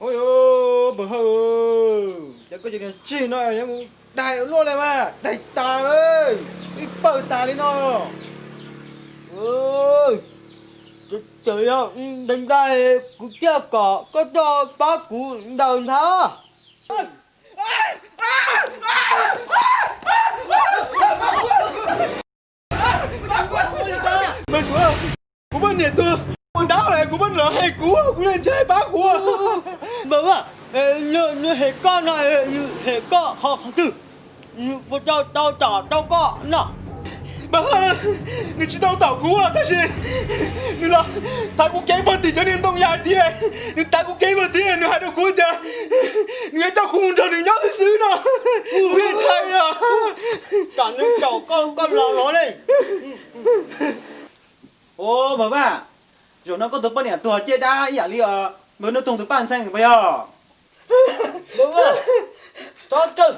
Ua, npawg Hawj, cas koj cov niag tsig no yuav mus daig ua luaj li mas, daig tas lawm, ib pawg tas li no. Txawm yog ntaus ntaus kuv thiaj kom koj tuaj pab kuv ntaus ntag. Kuv poj niam tuag ua dab lawm, kuv poj niam los hem kuv, kuv ntshai pab kuv. Npawg, nws hem koj no, nws hem koj qhov qhov twg? Nws puas tau tau tom tau koj no? Npawg, nws tsis tau tom kuv tab sis nws los thaiv kuv kev puag tim cov niag ntoo yas tiag. Nws thaiv kuv kev puag tim, nws hais rau kuv tias nws yuav coj kuv mus nrog nws nyob xwb xwb no. Kuv yeej ntshai os. Kom nws caum koj, koj los los li. Ua, npawg Vaj, zaum no koj tus poj niam tuag ciaj dab ib yam li npawg Nuj Toog tus poj ntxhee puas yog? Npawg Vaj, txhob txhawj,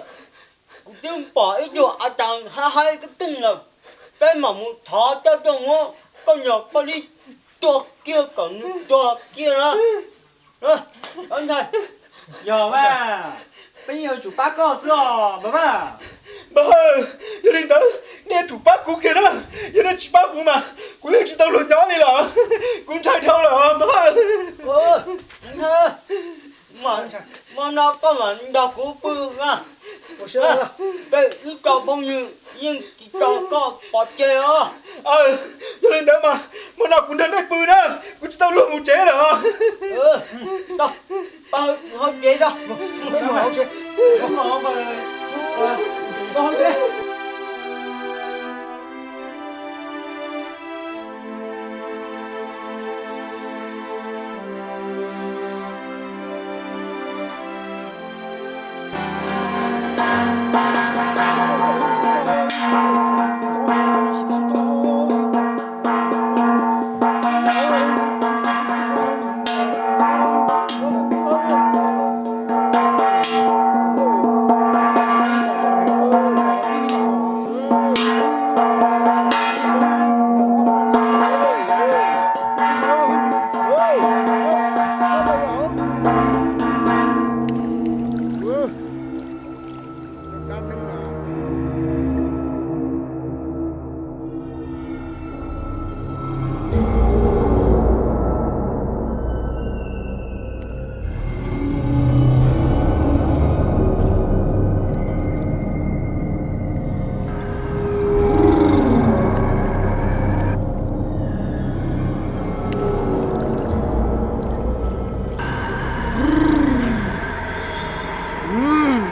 kuv twb pom ib tug av tas haib haib kab teej lawm, peb mam mus thov coj tuaj muab koj nyuag poj dib tua kiag kom nws tuag kiag na. Yog mas, peb yeej yuav tsum pab koj xwb os npawg Vaj. Npawg, yog li ntawd nej yuav tsum pab kuv kiag na, yog nej tsis pab kuv mas kuv yeej tsis tau luag nyob li lawm, kuv ntshai dhau lawm npawg. Hmo no koj mam nrog kuv pw na, peb ib co phooj ywg yeej tsis tso koj pov tseg os. Yog li ntawd mas hmo no kuv nrog nej pw na, kuv tsis tau luag mus tsev lawm. Pab hauv tsev, pab hauv tsev.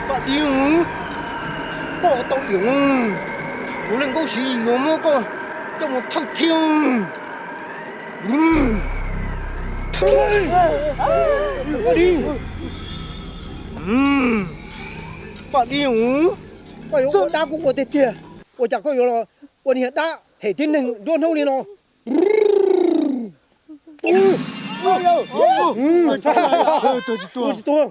Paj Dib, koj tau diam, kuv leej Nkauj Siv yuav muab koj coj mus thawj thiab. Paj Dib, Paj Dib, koj yuav ua dab kuj ua tiag tiag, ua cas koj yuav los ua niag dab hem tib neeg nruab hnub li no? Tuag tsis tuag?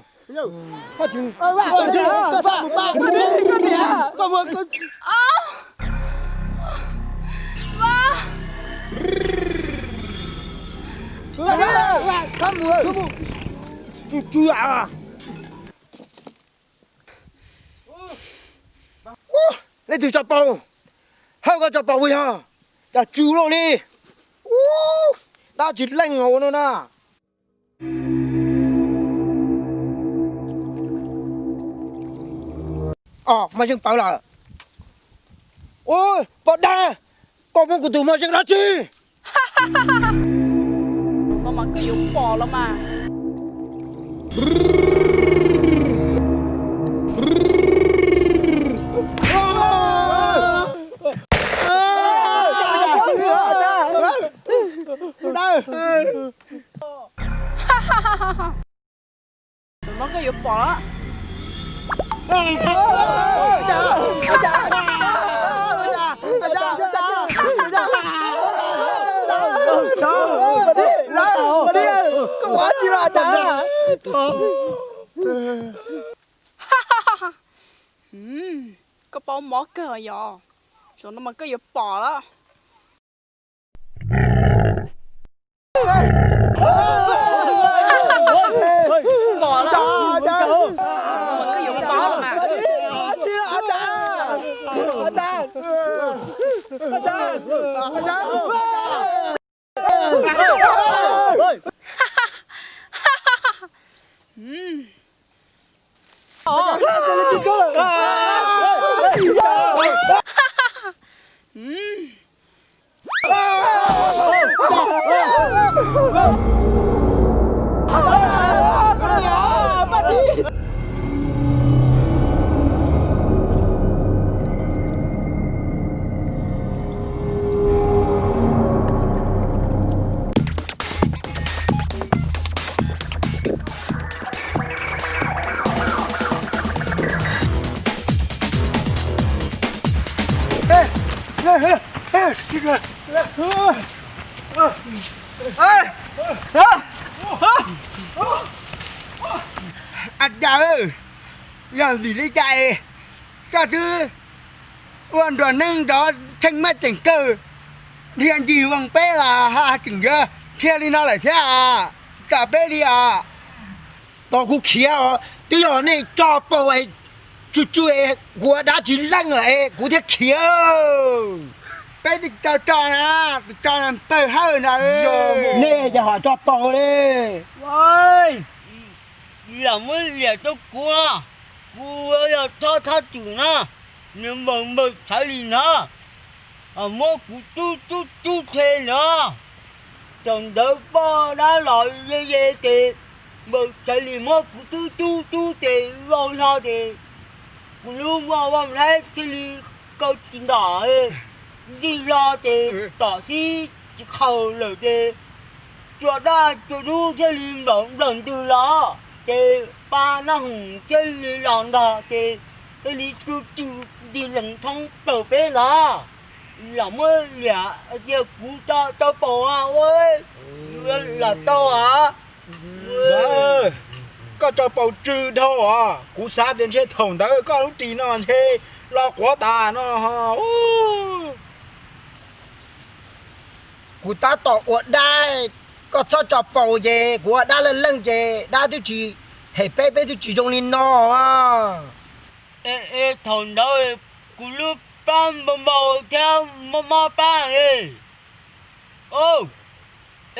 Leej twg tso paus? Hawj, koj tso paus puas yog? Cas tsw loj li. Ub, dab tsis leej ua no na. Os, moj zeej pawv lawm. Ub, poj dab, koj muab kuv tus moj zeej dab tsi? No mas koj yuav pom los mas. Zaum no koj yuav pom lawm. Koj paub mob kawg yog, zaum no mas koj yuav pom lawm. Pom Ab, yog vim li cas es koj twb ua nrog neeg nrov tsheej maj ceem kawg, dhia ncig voos peb los tseem yuav dhia li no lawm thiab? Txawm peb li os, tos kuv khiav os. Twb yog nej tso paus tsw tsw, kuv ua dab tsis leej lawm es kuv thiaj khiav. Peb twb tso tso na, tso na pawg hawj na. Nej ces ho tso paus li. Los muab liam rau kuv no, kuv yog thoj thab tswm na, nws npaws npaws txhawv li no, muab kuv cub cub cub the no. Thaum ntawd poj dab los ye ye ces npaws txhawv li muab kuv cub cub cub ces vau hlo ces kuv lub muaj vaj nplaib thiaj li kaw tsis ntom, ncig hlo ces tom xib tsis qhaus lawm ces cua daj cua dub thiaj li nplaum nplawg ntws los ces pa nab hoom thiaj li los ntog ces thiaj li tsw tsw nti lees thoob plaws peb los. Los muab liam tias kuv tso paus ua los tau os. Koj tso paus tsw dhau os, kuv xav tias ntshe thaum ntawd koj lub ris no ntshe los quav tas no. Kuv tab tom ua dab, koj txhob tso paus ces kuv ua dab leej leej ces dab twb tsis hem peb, peb twb tsis zoo li no. Es thaum ntawd kuv lub plab npau npau thiab mob mob plab li.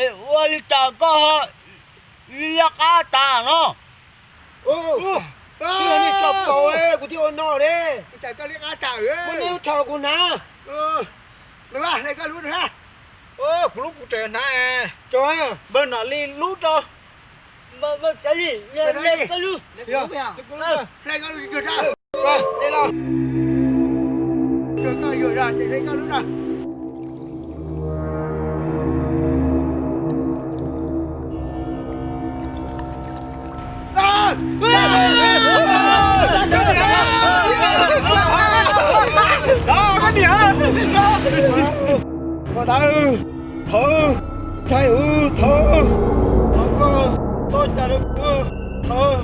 Es ua li cas koj ho liab qab tas no? Tso paus, kuv thiaj ua no ne. Muab nej lub tsho kuv hnav. Kuv lub kuv tseem hnav. Npawg Nom Lis lub rau. Thov, thov, thov, thov, thov, thov.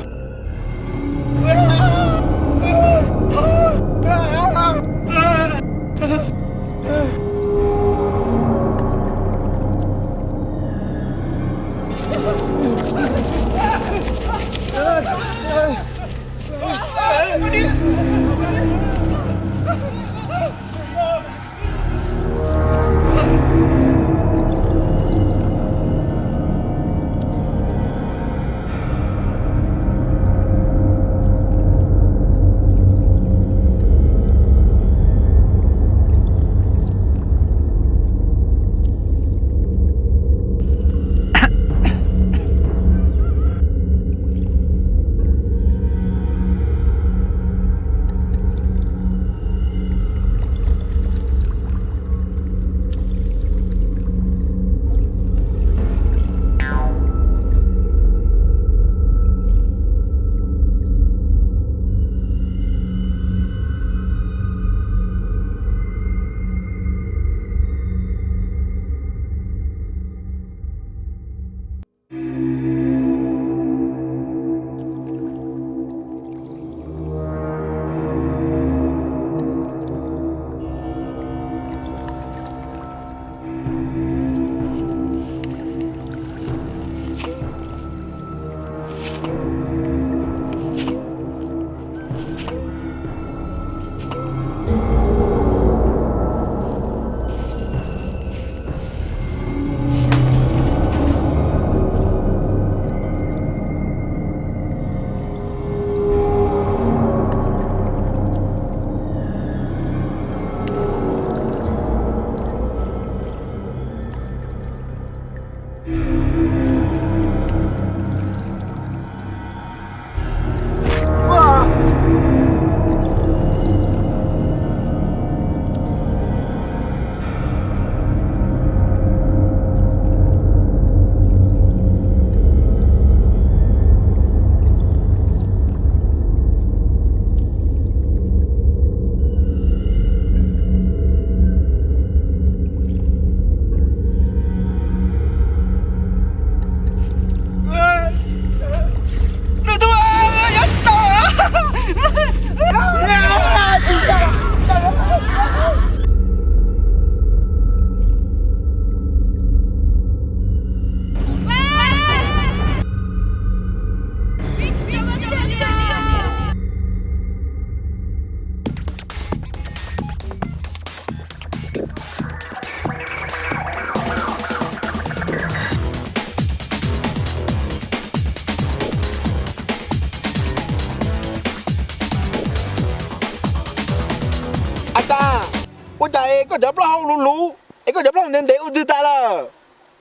Koj cov plaub hau luv luv es koj cov plaub hau ntev ntev ua twg tas lawm?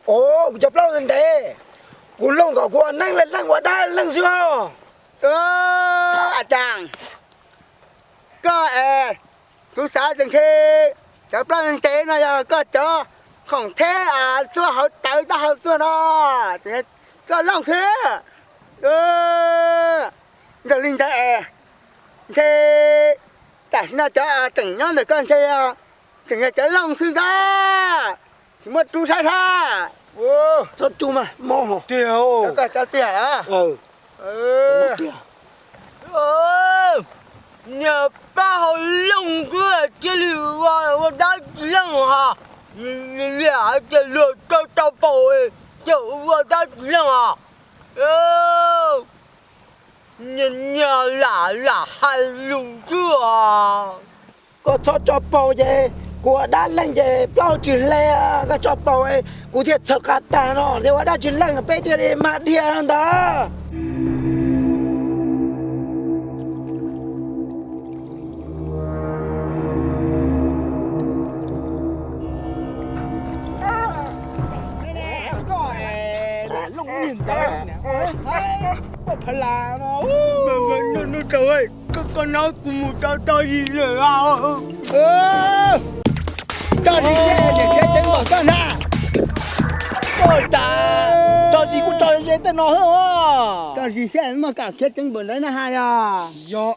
Os, kuv cov plaub hau ntev ntev, kuv looj kom kuv ua neeb leej ua dab leej xwb os. Aj cas koj es, kuv xav tias ntshe cov plaub hau ntev no yog koj cov khoom theb tuaj hauv tawv taub hau tuaj no, koj looj xwb. Yog li ntawd es ntshe tam sim no cov tseem nyob ntawm koj ntshe tseem yog cov looj xwb ntag, tsis muab rub sab sab. Txhob rub mas mob hos. Tiag, koj tiag lawm. Niag plaub hau looj xwb thiaj li ua dab tsi leej hos. Li hais tias luag tso tso paus ces ua dab tsi leej os. Niag lam lam hais lus xwb os. Koj txhob tso paus ces kuv ua dab leej ces plaub hau tsis hle, koj tso paus kuv thiaj txhawv qab tag no, thiaj ua dab tsi leej peb thiaj li mag dhia no ntag. Koj nov kuv mus tau tau zis lawm. Tso zis thiab, niam khiav ceev npaum koj na. Koj cas tso zis kuj tso ze tej no xwb. Tso zis thiab muaj kam khiav ceev npaum ntawd na ha yog. Yog.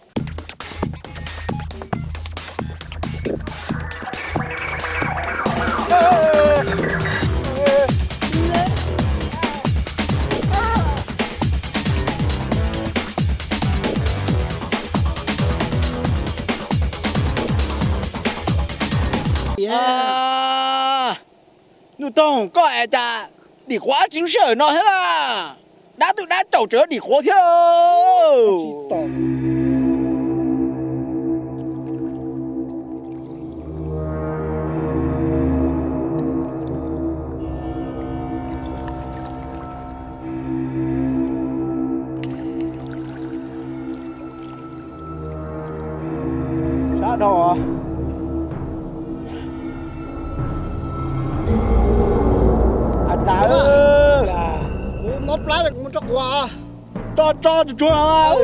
Nuj Toog, koj es cas dim quav dab tsi lub sij hawm no thiab na? Dab twb dab caum tseem dim quav thiab. Sab dhau. Kuv mob plab, kuv mus tso quav. Tso tso tsuag tsuag.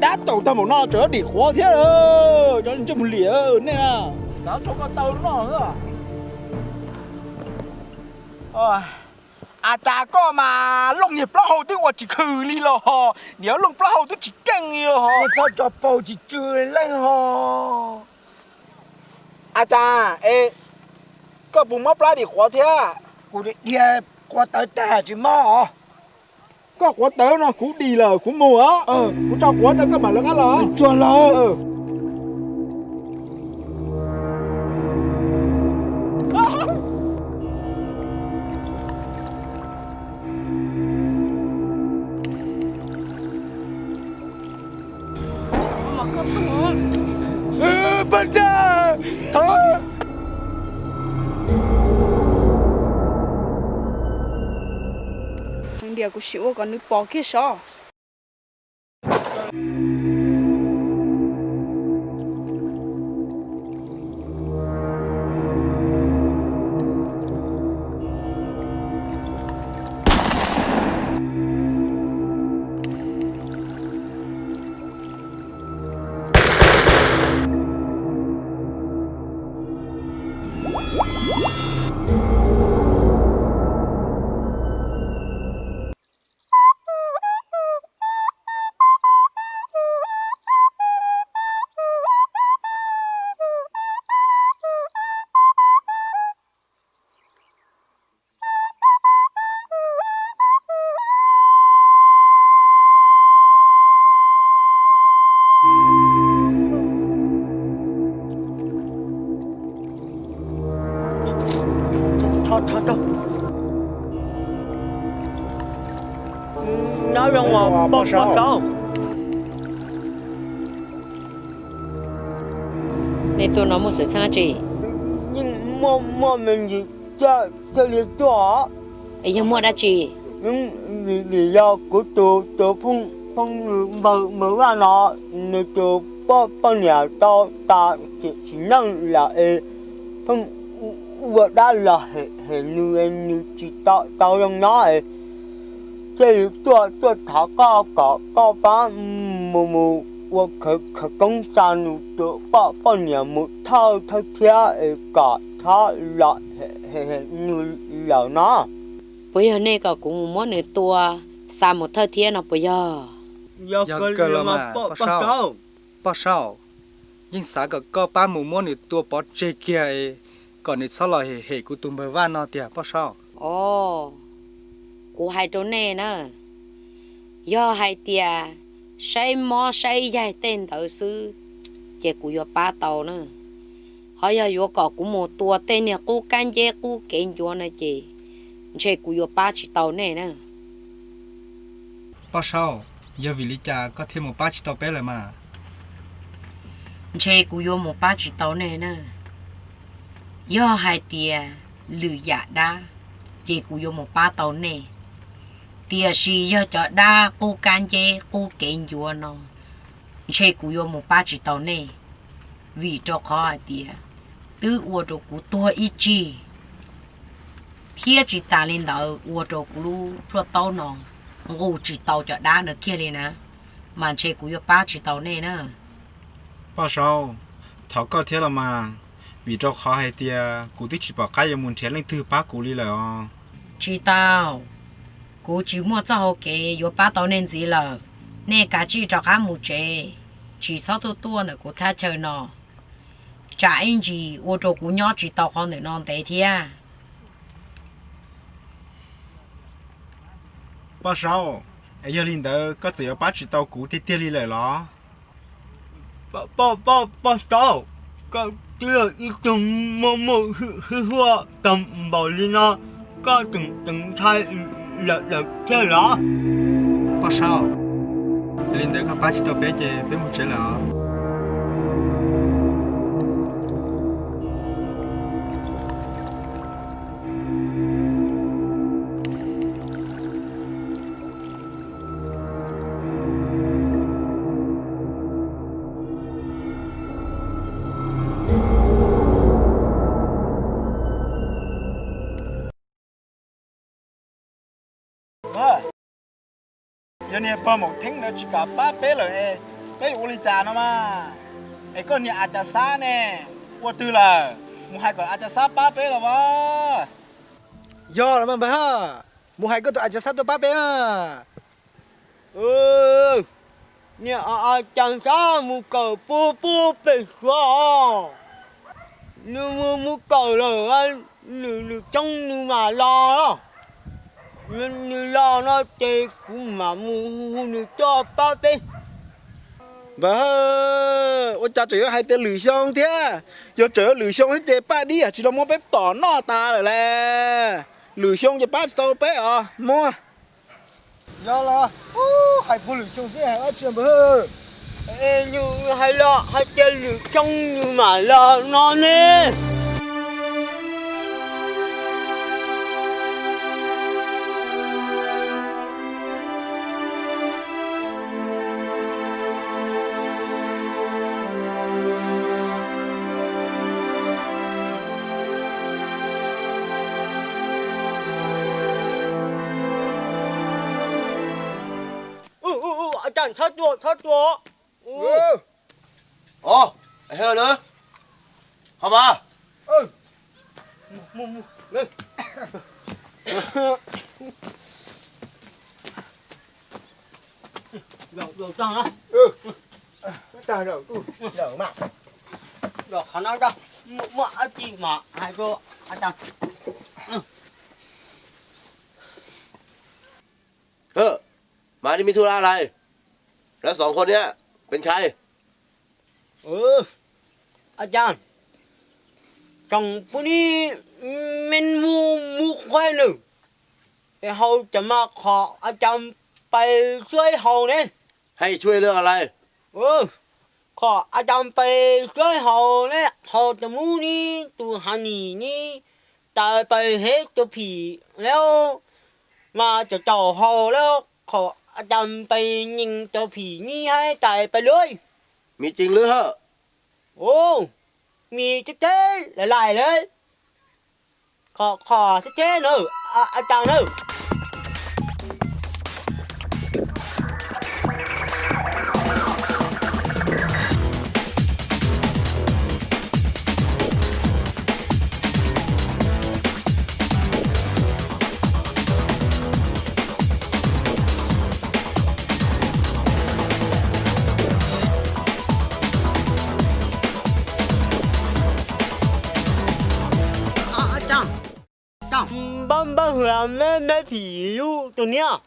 Dab taum tag npaum no tseem dim quav thiab. Cov ntsej muag liam nej na. Tso koj taw no. As tas koj mas looj niag plaub hau twb ua tsis khw li los ho, niag looj plaub hau twb tsis keej li los ho. Txhob tso paus tsis tsw leej ho. As tas, es koj puas mob plab dim quav thiab? Kuv dhia quav tawv tag tsis mob os. Koj quav tawv no kuv dim lawm kuv mus os. Kuv tso quav rau koj mam lawv qab los. Tsuag los. Heev tiag, kuv sim ua kom nws pom kiag sov. Nyob zoo os poj saub. Nej tuaj no muaj xwm txheej dab tsi? Yeej muaj, muaj me ntsis thiaj li tuaj. Es yog muaj dab tsi? Vim yog kuv tus, tus phooj, phooj ywg npawg, npawg Vaj no, nws tus poj niam tau tas tsis neej lawm es pheej ua dab los hem nws, nws tsis tau zoo nyob es thiaj li tuaj tuaj thov koj kom koj pab mus mus ua khawv koob xa nws tus poj poj niam mus thawj thawj thiab es kom txhob los hem nws lawm no. Puas yog nej kom kuv mus muab nws tua xa mus thawj thiab no puas yog? Yog kawg los mas poj saub. Poj saub, yeej xav kom koj pab mus muab nws tua pov tseg kiag kom nws txhob los hem kuv tus npawg Vaj no tiag poj saub. Os, kuv hais rau nej na, yog hais tias saib mob saib yaig tej ntawd xwb ces kuv yuav pab tau na. Ho yog yuav kom kuv mus tua tej niag qub kab nceb qub kev ncuav no ces ntshe kuv yuav pab tsis tau nej na. Poj saub, yog vim li cas koj thiaj mus pab tsis tau peb lawm mas? Ntshe kuv yuav mus pab tsis tau nej na. Yog hais tias lwm yam dab ces kuv yuav mus pab tau nej, tiam sis yog cov dab qub kab nceb qub kev ncuav no ntshe kuv yuav mus pab tsis tau nej, vim rau qhov hais tias twb ua rau kuv tuag ib tsig, thiab tsis tas li ntawd ua rau kuv lub plhuaj taub no nqus tsis tau cov dab no kiag li na, mas ntshe kuv yuav pab tsis tau nej na. Poj saub, thov koj thiab los mas, vim rau qhov hais tias kuv twb tsis pom qab yuav mus nrhiav leej twg pab kuv li lawm os. Tsis tau, kuv tsis muaj txoj hau kev yuav pab tau nej ntxiv lawm. Nej kav tsij rov qab mus tsev, tsis txhob tuaj tuaj ntawm kuv thaj chaw no, tsam ib ntsis ua rau kuv nyob tsis tau qhov ntawm no ntev thiab. Poj saub, es yog li ntawd koj txawm yuav pab tsis tau kuv tiag tiag li lawm los? Poj saub, koj twb yog ib tug muaj muaj hwj huam tag npaum li no, koj tseem ntshai lawm thiab los? Poj saub, yog li ntawd koj pab tsis tau peb ces peb mus tsev lawm os. Yog niag pog Maum Theeb ntawd tsis kam pab peb lawm, peb yuav ua li cas no mas? Es koj niag A Cas Xab ne, ua twg lawm? Mus hais kom A Cas Xab pab peb los as. Yog los mas npawg, mus hais koj tus A Cas Xab tuaj pab peb. Niag A Cas Xab mus kawm puag puag pem Suav os. Nws mus mus kawm lawm, nws lwm xyoo nws mam los. Nws los no ces kuv mam mus hu nws tuaj pab peb. Npawg, ua cas tseem yuav hais tias lwm xyoo thiab? Yog tseem yuav lwm xyoo thiab ces Paj Dib tsis tau muab peb tom noj tas lawm las. Lwm xyoo ces pab tsis tau peb os muab. Yog los, hais puag lwm xyoo xwb hais dab tsi npawg? Es nws hais los hais tias lwm xyoo nws mam los no ne. Ua cas txhob tua, txhob tua. Os, ho mas. Qhov no muaj dab tsi mas hais rau a. มานี่มีธุระอะไร แล้วสองคนเนี้ยเป็นใคร อาจารย์ ส่งพวกนี้เม้นมูมูควายหนึ่ง ไปเฮาจะมาขออาจารย์ไปช่วยเฮาเนี่ย ให้ช่วยเรื่องอะไร เออ ขออาจารย์ไปช่วยเฮาเนี่ย เฮาจะมูนี้ตูหาหนีนี้ ตายไปเฮตัวผีแล้ว มาจะเจ้าเฮาแล้ว ขออาจารย์ไปยิงตัวผีนี้ให้ตายไปเลย Mis ceev lawm hab. Ua, mis ceb ceb lais lais lawm. Qhov, qhov ceb ceb na, a, a cas na. Npawg, npawg hwm me, me phim lub tus niag.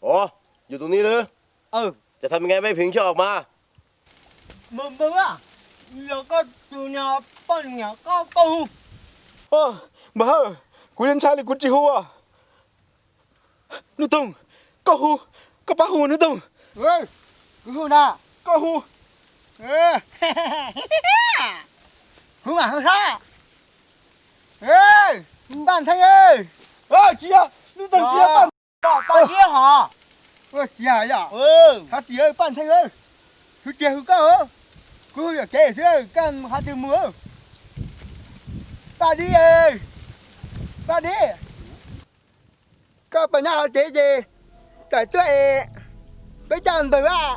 Ua, yus tus niag lawm. Ces thaum me nqe me phim coj os mas. Npawg, npawg, yog koj tus niag poj niam koj, koj hu. Npawg, kuv yeej ntshai li kuv tsis hu. Hnub Toog, koj hu, koj pab hu Hnub Toog. Kuv hu na, koj hu. Kuv mam hu sab. Npaj Ntheej, tsis yog, Hnub Toog tsis yog Paj, Paj Diab hos. Tsis yog, tsis yog Paj Ntheej, hu kiag hu koj, kuv hu yuam kev xwb, koj qhov twg mus. Paj Dib, Paj Dib, koj puas nyob hauv tsev ces tawm tuaj es peb coj npawg Vaj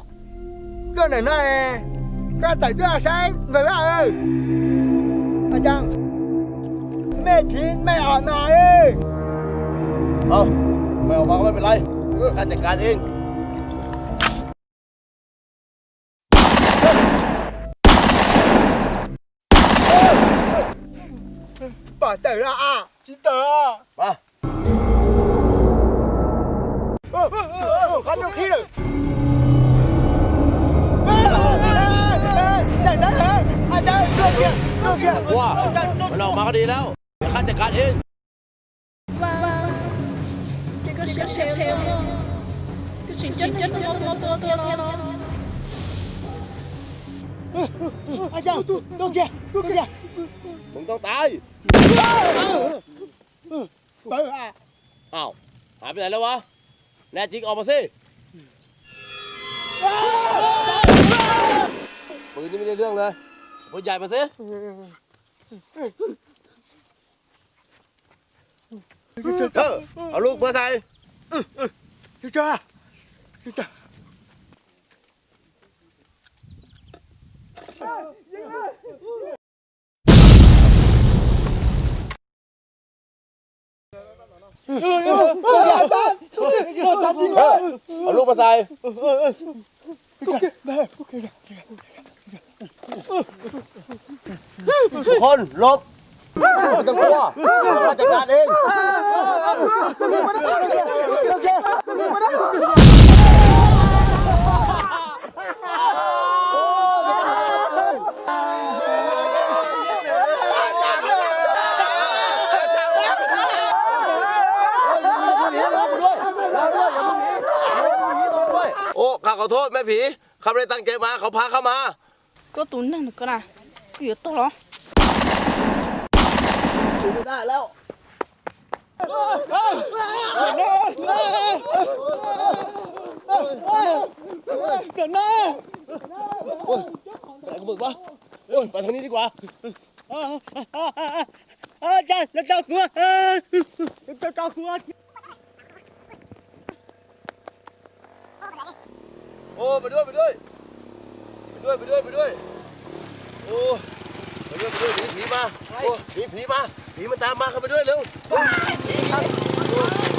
tuaj ntawm no, koj tawm tuaj saib npawg Vaj. Mej phim mej os mas. Mej os mas, koj mej pem lais, kuv qha cas kav ib. Pom tawm los as, tsis tawm. Qhov rooj qhib lawm. Ua, mas koj di lawm, qha cas kav ib. Ces koj siab phem, koj tseem ceeb coj tus mob tuaj thiab los. Mus tau tais. Au, hais peb lawv ua, naj tsis os mas xij. Pw ni me li lwj lawm, pw yaim mas xij. Au lub pw xais. Au lub pw xais. Khôn, lốp. Đừng có qua. Qua chạy cạn đi. Ủa, khov khov thốt, mej phim, khov le taag kev mas, khov phav khov mas. Koj tus neeg no koj na, koj yuav tag los. Ôi, bạn thằng này đi qua. Ơ, ơ, ơ, ơ, ơ, ơ, ơ, ơ. Ô, mày đuổi, mày đuổi. Mày đuổi, mày đuổi, mày đuổi. Ô, mày đuổi, mày đuổi,ผี ผี มา. Ô,ผี ผี มา. ผี มันตามมา เข้าไปด้วยเร็ว. ผี ผี ผี.